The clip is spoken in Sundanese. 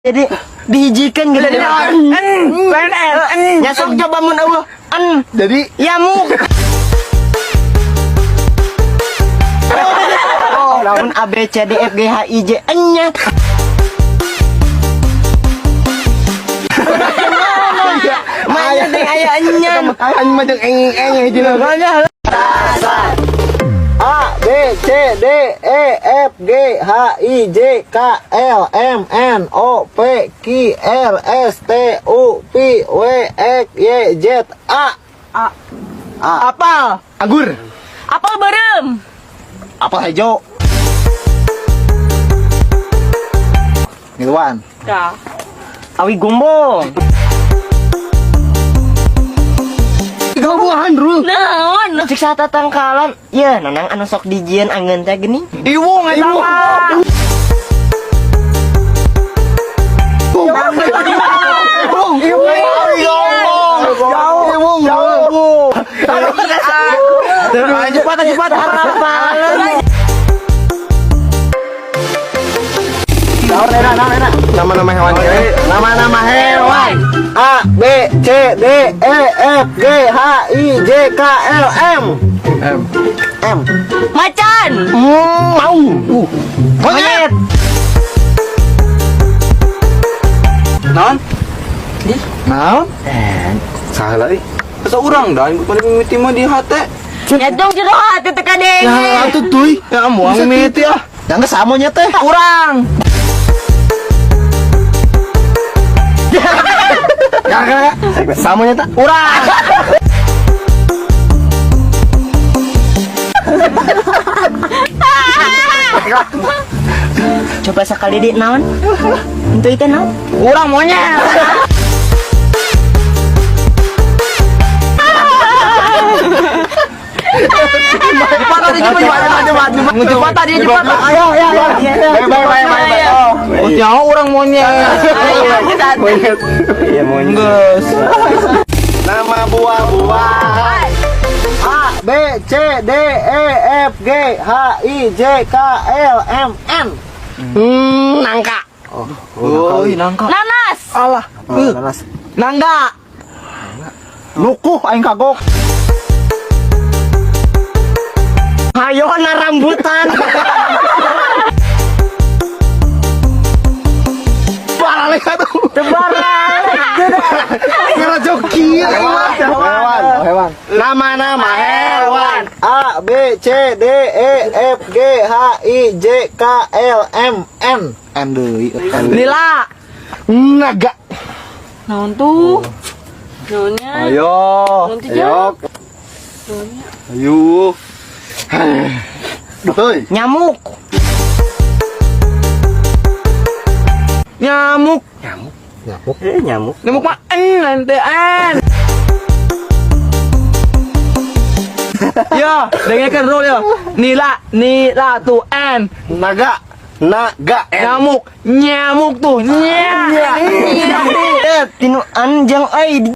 Jadi dihijikan gitu. N, N, N, N. Ya sok coba mun eueuh N. Jadi Yamuk. Oh, lamun A B C D F G H I J N nya. Mana teh aya nya. Aya mah jeung eng eng hiji Makanya. A B C D E F G H I J K L M N O P Q R S T U V W X Y Z A. A. A. Apal. Anggur. Apel berem. Apel hijau. Ngiluan. Dah. Awi gombong. Gabungan bro. Naon? Cik saat tatangkalan, ya nanang anu sok dijieun angeun teh geuning. Iwung eta mah. Iwung. Iwung. Jauh. Cepat cepat. Nama-nama hewan. Nama-nama hewan. A B C D E F G H I J K L M. M. M. Macan. Mau. Monyet. Naon? Naon? Salah euy. Asa urang dah paling mimiti mah di hate. Ya dong jero hati teu kadenge. Ya atuh tuy. Ya moal mimiti ah. Yang geus monyet teh. Urang. Ya ya. Sama monyet teh. Urang. Coba sekali di naon? Untuk itu naon? Urang monyet. Cepat tadi cepat cepat cepat cepat tadi cepat. Ayo ayo ayo. Bye bye bye bye. Oh, nyawa urang monyet. Monyet. Iya monyet. Geus. Nama buah-buahan. A B C D E F G H I J K L M N. Nangka. Oh, nangka. Nanas. Alah, Nanas. nangka. Nukuh aing kagok. Hayo na rambutan. Paralek atuh. Tebaran. Ngerajoki hewan. Hewan. Nama-nama hewan. A B C D E F G H I J K L M N. N deui. Nila. Naga. Naon tuh? Naonnya? Ayo. Naon tuh, Jang? Ayo. Duh. Nyamuk. Nyamuk. Nyamuk. Nyamuk. Nyamuk. Nyamuk mah N nanti N. Yo, dengarkan dulu yo. Nila, nila tuh N. Naga. Naga. N. Nyamuk, nyamuk tuh. Nya. Tinu anjang ai.